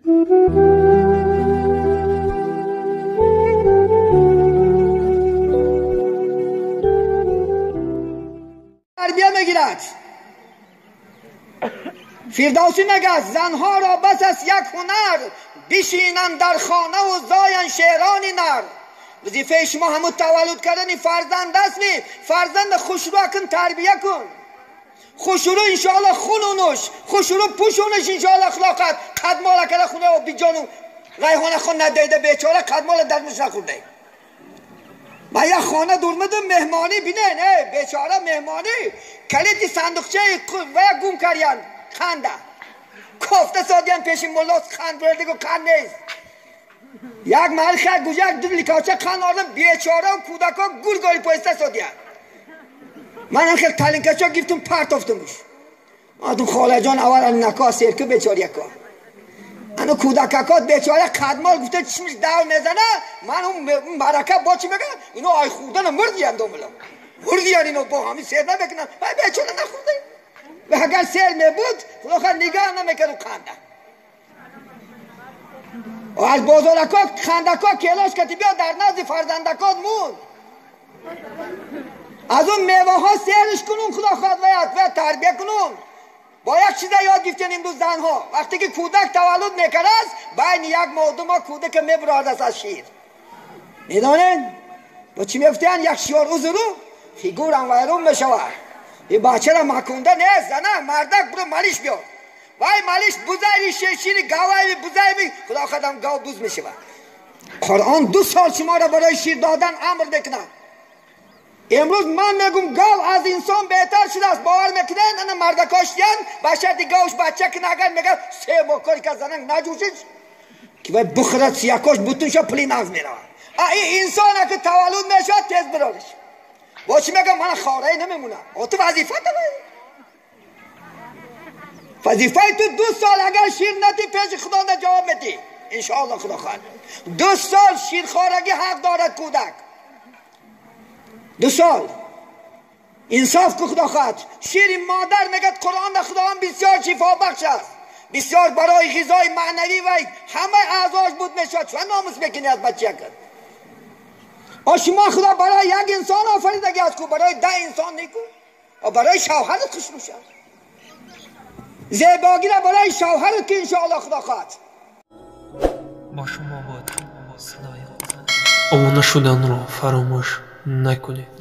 تربیه میگیرد. فردوسی میگه زنها را بس است یک هنر، بشینند در خانه و زاین شعران نر. وظیفه شما همون تولد کردن فرزند است. نی فرزند خوشرو کن، تربیه کن، خوشرو انشاءالله خونونش، خوشرو پوشونش انشاءالله اخلاقت. قدمالا کرده خونه و بیجانو ریحانه خون ندیده بیچاره قدمالا درمش نخورده. من یک خانه دورمدم مهمانی بینن، ای بیچاره مهمانی کلیدی صندوقچه و یک گم کردن خنده کفته سادیان پیش ملاس خند برده گو خند نیست. یک محل خیلی گوجه یک دو لیکاچه خند آردم بیچاره و کودک ها گل گالی پایسته سادیان. من هم خیلی تلینکچه گرفتم پرتافتمش. آدم خاله جان اول نکا سرکه بیچاره یکا انو کودککات بیچاره قدمال گفته چشمش دو میزنه. من اون برکه با چی میگه اینو آی خوردن مردیان دوملا مردیان اینو با همین سیر نمیکنن. وای بیچاره نخورده و اگر سیر میبود خدا خواهد نگاه نمیکرد و خنده و از بازارکا خندکا کلاش کتی بیا در نزد فرزندکات مون. از اون میوه ها سیرش کنون خدا خواهد و تربیه کنون. با یک چیز یاد گرفتن امروز زنها وقتی که کودک تولد میکرد بین یک ماه دو ماه کودک میبراد از شیر. میدانین با چی میگفتن؟ یک شیار اوزرو فیگورم ویرون میشود. این بچه را مکونده نیست زنه مردک برو مالیش بیار. وای مالیش بزایری شیر گاوی بزایری خدا خدام گاو بز میشود. قرآن 2 سال شما را برای شیر دادن امر میکنه. امروز من میگم گاو از انسان بهتر شده است. باور میکنن؟ انا مردکاش دیان بچه دی گاوش بچه کنه اگر میگه 3 ماه کاری که زنگ نجوشش که باید بخورد سیاکاش بوتون شد پلی نغز میرود. این انسان که تولد میشد تیز برارش با چی میگم من خاره نمیمونم. تو وظیفه داری، وظیفه تو 2 سال اگر شیر ندی پیش خدا نه جواب میدی انشاءالله. خدا خواهد 2 سال شیرخوارگی حق دارد کودک. 2 سال انصاف که خدا خواهد. شیر مادر میگه قرآن خداوند بسیار شفا بخش است، بسیار برای غذای معنوی و همه اعضاش بود میشد. چون ناموس میکنی از بچه کرد. شما خدا برای یک انسان آفریدگی از کو برای 10 انسان نیکو. برای شوهرت خوش میشه زیباگی را برای شوهرت که انشاءالله خدا خواهد. با شما بود صدای обуна шуданро фаромӯш накунед.